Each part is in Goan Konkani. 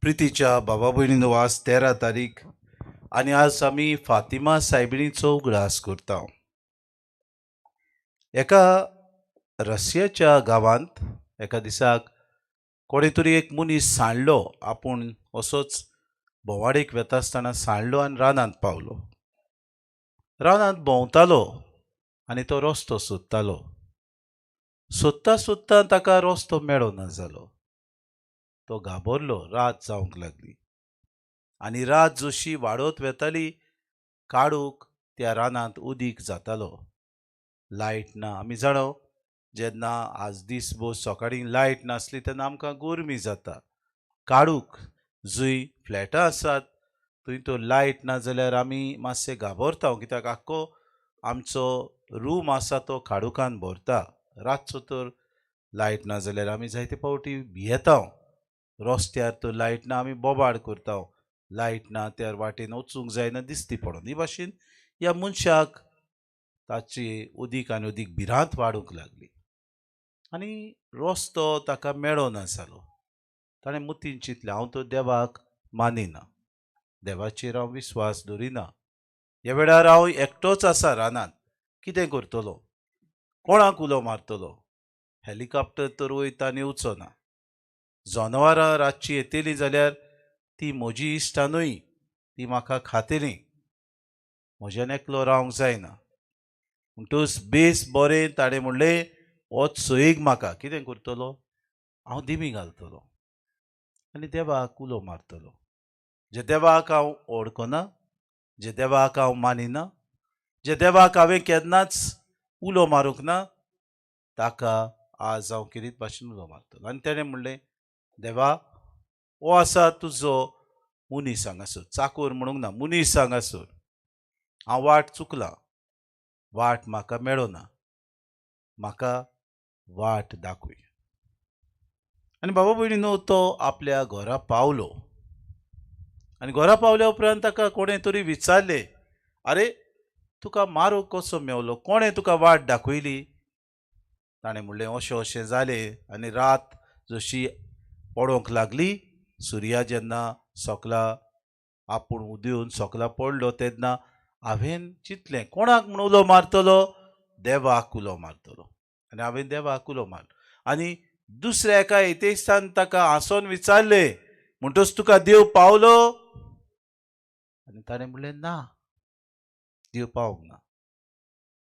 प्रितीच्या बाबा भयणीनो, आज 13 तारीख आनी आज आमी फातिमा सायबिणीचो उगडास करता. एका रशियाच्या गांवांत एका दिसाक कोणे तरी एक मनीस सांडलो. आपूण असोच भोंवाडेक वेता आसतना सांडलो आनी रानांत पावलो. रानांत भोंवतालो आनी तो रस्तो सोदतालो. सोदता सोदता ताका रस्तो मेळना जालो. तो घाबरलो. रात जावंक लागली आनी रात जशी वाडत वेताली, काळोख त्या रानांत उदीक जातालो. लायट ना. आमी जाणो, जेन्ना आज दीसभर सकाळीं लायट नासली तेन्ना आमकां गरमी जाता. काळोख, जंय फ्लॅटां आसात थंय तो लायट ना जाल्यार आमी मातशे घाबरता, कित्याक आख्खो आमचो रूम आसा तो काळोखान भरता. रातचो तर लायट ना जाल्यार आमी जायते फावटी भियेता. रस्त्यार तर लायट ना, आमी बोबाड करता. लायट ना त्या वाटेन वचूंक जायना, दिसती पडोन. ही भाशेन ह्या मनशाक ताची उदीक आनी उदीक भिरांत वाडूंक लागली आनी रस्तो ताका मेळना जालो. ताणें मतीन चिंतलें, हांव तर देवाक मानिना, देवाचेर हांव विस्वास दवरिना. ह्या वेळार हांव एकटोच आसा रानांत. कितें करतलो? कोणाक उलो मारतलो? हेलिकॉप्टर तर वयता आनी येवचो ना. जनावरां रातचीं येतलीं जाल्यार ती म्हजी इश्टां न्हय, ती म्हाका खातलीं. म्हज्यान एकलो रावंक जायना. म्हणटूच बेस बरें ताणें म्हणलें, वच सोयीक म्हाका. कितें करतलो? हांव दिमी घालतलो आनी देवाक उलो मारतलो. जे देवाक हांव वळखना, जे देवाक हांव मानिना, जे देवाक हांवें केन्नाच उलो मारूंक ना, ताका आज हांव किरीत भाशेन उलो मारतलो. आनी तेणें म्हणलें, देवा, हो आसा तुजो मनीस हांगासर. चाकोर म्हणूंक ना, मनीस हांगासर. हांव वाट चुकलां, वाट म्हाका मेळना, म्हाका वाट दाखय. आनी बाबा भयणीनो, तो आपल्या घरा पावलो आनी घरा पावल्या उपरांत ताका कोणें तरी विचारलें, आरे, तुका मार्ग कसो मेवलो? कोणें तुका वाट दाखयली? ताणें म्हणलें, अशें अशें जालें आनी रात जशी पडोंक लागली, सुर्या जेन्ना सकला आपूण उदेवन सकला पडलो, तेन्ना हांवें चिंतलें, कोणाक म्हूण उलो मारतलो? देवाक उलो मारतलो. आनी हांवें देवाक उलो मारलो. आनी दुसऱ्या एका एतेइस्तान ताका हांसोन विचारलें, म्हणटच तुका देव पावलो? आनी ताणें म्हणलें, ना, देव पावंक ना.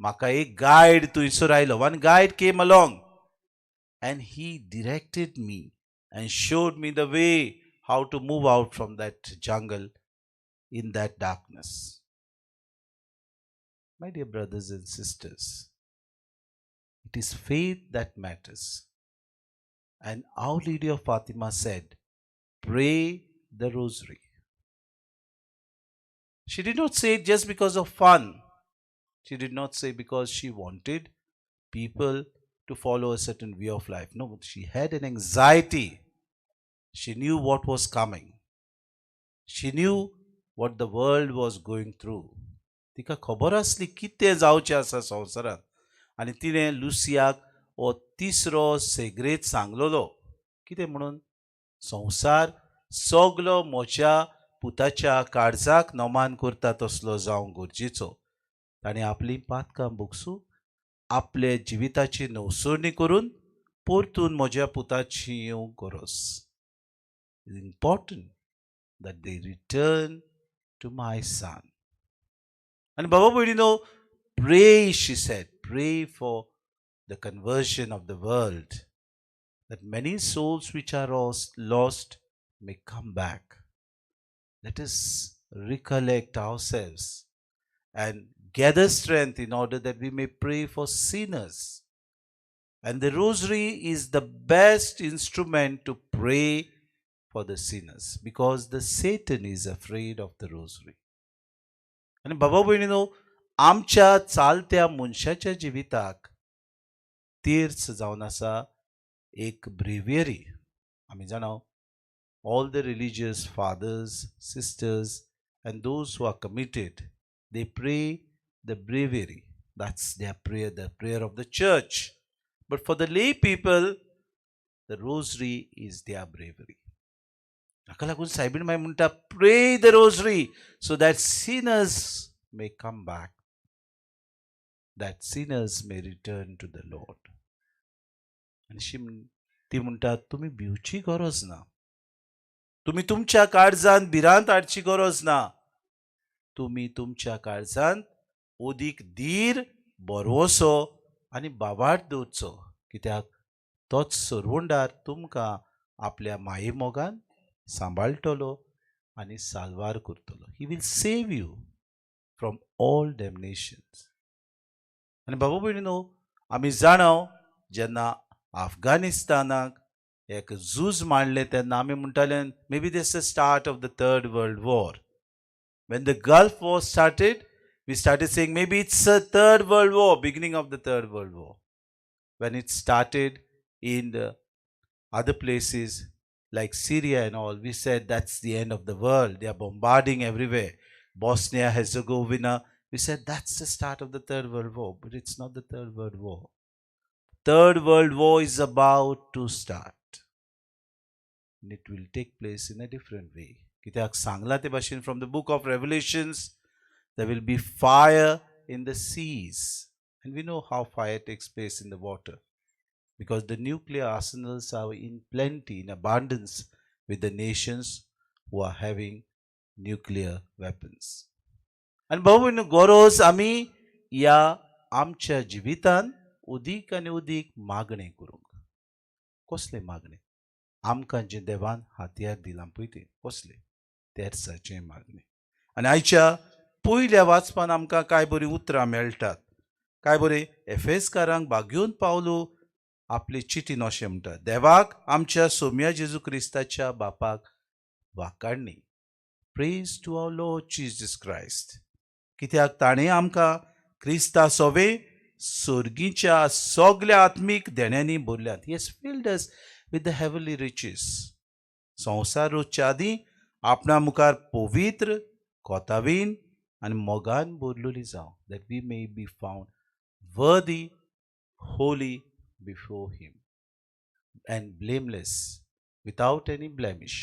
म्हाका एक गायड थंयसर आयलो. One guide came along and he directed me and showed me the way how to move out from that jungle in that darkness. My dear brothers and sisters, it is faith that matters. And Our Lady of Fatima said, "Pray the rosary." She did not say it just because of fun. She did not say because she wanted people to follow a certain way of life. No, she had an anxiety. She knew what was coming. She knew what the world was going through. तिका खबर आसली कितें जावचें आसा संवसारांत. आनी तिणें लुसियाक हो तिसरो सेग्रेद सांगलेलो. कितें म्हणून? संवसार सगलो म्हज्या पुताच्या काळजाक नमान करता तसलो जावंक गरजेचो. ताणें आपलीं पातकां भोगसून, आपले जिविताची नवसरणी करून परतून म्हज्या पुताची येवंक गरज. Important that they return to my son. आनी बाबा भयणीनो, pray, she said, pray for the conversion of the world, that many souls which are lost may come back. Let us recollect ourselves and gather strength in order that we may pray for sinners. And the rosary is the best instrument to pray for the sinners because the Satan is afraid of the rosary. आनी बाबा भयणीनो, आमच्या चालत्या मनशाच्या जिविताक तीर्थ जावन आसा एक ब्रेवियरी. आमी जाणा, all the religious fathers, sisters and those who are committed, they pray the breviary. That's their prayer, the prayer of the church. But for the lay people, the rosary is their breviary. हाका लागून सायबीण माय म्हणटा, "Pray the rosary so that sinners may come back, that sinners may return to the Lord." आनी शी ती म्हणटा, तुमी भिवची गरज ना, तुमी तुमच्या काळजान भिरांत हाडची गरज ना. तुमी तुमच्या काळजान अदीक धीर, भरवसो आनी बावाट दवरचो, कित्याक तोच सरवंडार तुमकां आपल्या मायेमोगान सांबाळटलो आनी साल्वार करतलो. He will save you from all damnations. आनी बाबा भयणीनो, आमी जाणाव, जेन्ना अफगाणिस्तानाक एक झूज मांडलें तेन्ना आमी म्हणटाले, "Maybe this the start of the Third World War." When the Gulf War started, we started saying maybe it's a Third World War, beginning of the Third World War. When it started in the other places like Syria and all, we said that's the end of the world. They are bombarding everywhere. Bosnia, Herzegovina, we said that's the start of the Third World War, but it's not the Third World War. Third World War is about to start. And it will take place in a different way. कित्याक सांगला ते भाशेन, from the book of Revelations, there will be fire in the seas, and we know how fire takes place in the water, because the nuclear arsenals are in plenty, in abundance with the nations who are having nuclear weapons. आनी भाऊ, गरज आमी ह्या आमच्या जिवितान उदीक आनी उदीक मागणें करूंक. कसलें मागणें? आमकां जें देवान हातयार दिलां पळय तें. कसलें? तेर्साचें मागणें. आनी आयच्या पयल्या वाचपान आमकां कांय बरीं उतरां मेळटात. काय बरें एफेसकारांक भाग्योवन पावलो आपले चिटीन अशें म्हणटा, "देवाक, आमच्या सोम्या जेजू क्रिस्ताच्या बापाक वाकाडणी." Praise to our Lord Jesus Christ. कित्याक ताणें आमकां क्रिस्ता सोवे सोर्गीच्या सगल्या आत्मीक देण्यांनी भरल्यात. He has filled us with the heavenly riches. संवसार रोजच्या आदीं आपणा मुखार पवित्र, कोतावीन आनी मोगान भरलेली जावं, that we may be found worthy, holy before Him and blameless, without any blemish.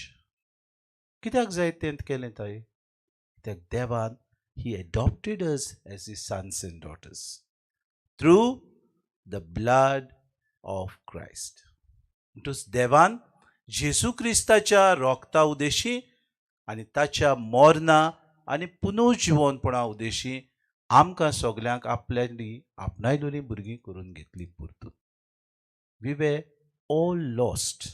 कित्याक जाय तें केलें ताई? कित्याक देवान, He adopted us as His sons and daughters through the blood of Christ. म्हणटूच देवान जेजू क्रिस्ताच्या रोगता उदेशी आनी ताच्या मोरना आनी पुनर्जिवनपणा उदेशी आमकां सगल्यांक आपल्यांनी आपणायलोलीं भुरगीं करून घेतली परतून. We were all lost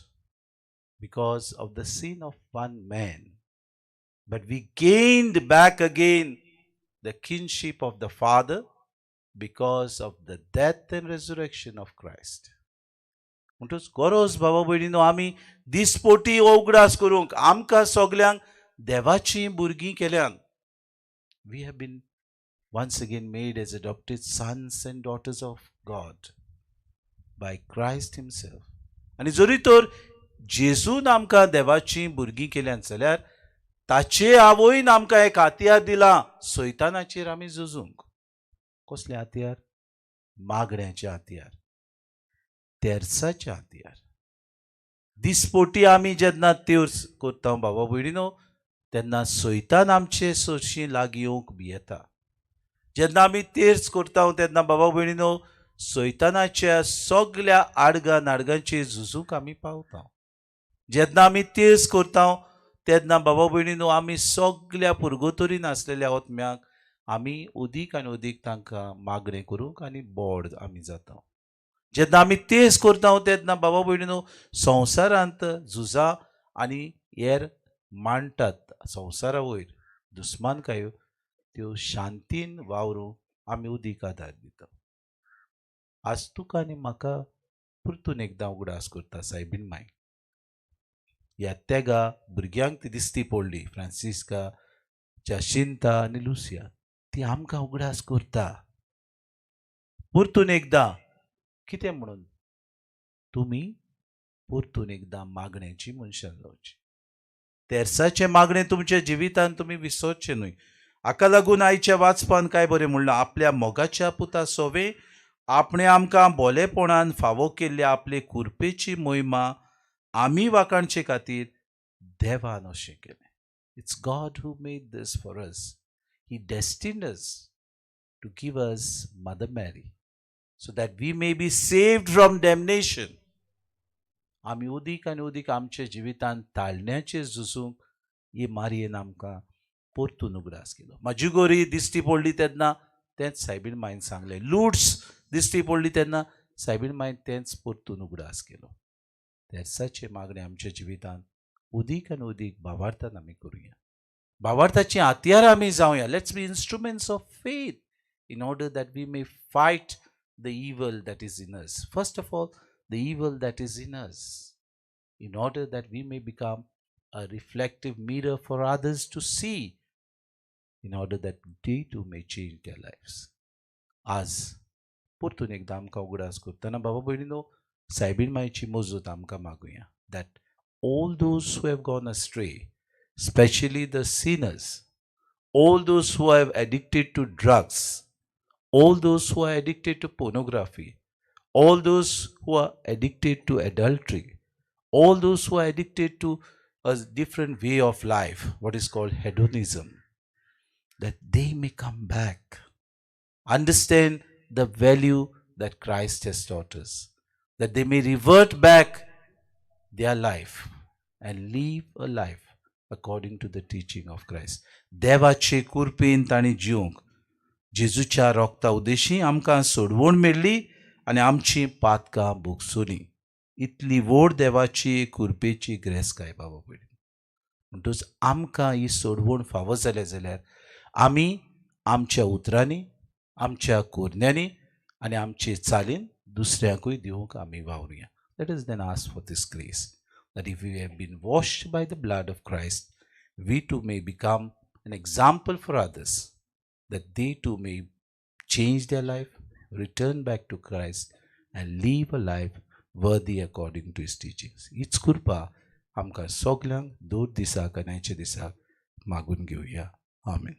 because of the sin of one man, but we gained back again the kinship of the Father because of the death and resurrection of Christ. म्हणटूच गरज, बाबा भयणीनो, आमी दिसपोटी उगडास करूंक, आमकां सगल्यांक देवाचीं भुरगीं केल्यान. We have been once again made as adopted sons and daughters of God by Christ Himself. आनी जरी तर जेजून आमकां देवाचीं भुरगीं केल्यान जाल्यार ताचे आवयन आमकां एक हातयार दिलां सैतानाचेर आमी झुजूंक. कसलें हातयार? मागण्याचें हातयार, तेर्साचें हातयार. दिसपोटी आमी जेन्ना तेर्स करता, बाबा भयणीनो, तेन्ना सैतान आमचे सरशीं लागीं येवंक भियेता. जेन्ना आमी तेर्स करता तेन्ना, बाबा भयणीनो, सैतानाच्या सगल्या आडगां नाडगांचेर झुजूंक आमी पावता. जेन्ना आमी तेर्स करता तेन्ना, बाबा भयणीनो, आमी सगल्या पुर्गोतोरीन आसलेल्या आत्म्याक आमी अदीक आनी अदीक तांकां मागणें करूंक आनी बोड आमी जाता. जेन्ना आमी तेर्स करता तेन्ना, बाबा भयणीनो, संवसारांत झुजां आनी हेर मांडटात संवसारा वयर दुस्मानकायो, त्यो शांतीन वावरूंक आमी उदीक आदार दिता. आज तुका आनी म्हाका परतून एकदां उगडास करता सायबीण माय. ह्या तेगा भुरग्यांक ती दिसती पडली, फ्रांसिस्का, जाशिंता आनी लुसिया. ती आमकां उगडास करता परतून एकदां. कितें म्हणून? तुमी परतून एकदां मागण्याची मनशां जावची. तेर्साचें मागणें तुमच्या जिवितांत तुमी विसरचें न्हय. हाका लागून आयच्या वाचपान काय बरें म्हणलां, आपल्या मोगाच्या पुता सोवे आपणें आमकां बोलेपणान फावो केल्ल्या आपले कुरपेची मोहिमा आमी वाखाणचे खातीर देवान अशें केलें. It's God who made this for us. He destined us to give us Mother Mary so that we may be saved from damnation. आमी उदीक आनी उदीक आमच्या जिवितांत ताळण्याचेर झुजूंक ही मारयेन आमकां परतून उगडास केलो. मेजुगोरी दिश्टी पडली तेन्ना तेंच सायबीण मायन सांगलें. लुड्स दिश्टी पडली तेन्ना सायबीण मायन तेंच परतून उगडास केलो. तेर्साचें मागणें आमच्या जिवितांत उदीक आनी उदीक भावार्थान आमी करुया. भावार्थाची हत्यारां आमी जावया. Let's be instruments of faith in order that we may fight the evil that is in us. First of all, the evil that is in us, in order that we may become a reflective mirror for others to see, in order that they too may change their lives. आज परतून एकदां आमकां उगडास करतना बाबा भयणीनो, सायबीण मायची मजत आमकां मागुया, that all those who have gone astray, specially the sinners, all those who have addicted to drugs, all those who are addicted to pornography, all those who are addicted to adultery, all those who are addicted to a different way of life, what is called hedonism, that they may come back, understand the value that Christ has taught us, that they may revert back their life and live a life according to the teaching of Christ. देवाचे कृपेन तांणी जिवंक जेजूच्या रोगता उदेशी आमकां सोडवण मेळ्ळी आनी आमची पातकां भोगसुली. इतली व्हड देवाची कृपेची ग्रेसकाय बाबा भयणी. म्हणटूच आमकां ही सोडवण फावो जाल्या जाल्यार आमी आमच्या उतरांनी, आमच्या कोरण्यांनी आनी आमचे चालीन दुसऱ्यांकूय दिवंक आमी वावरुया. Let us then ask for this grace, that if we have been washed by the blood of Christ, we too may become an example for others, that they too may change their life, return back to Christ, and live a life worthy according to His teachings. हीच कृपा आमकां सगल्यांक दर दिसाक आनी आयच्या दिसाक मागून घेवया. आमेन.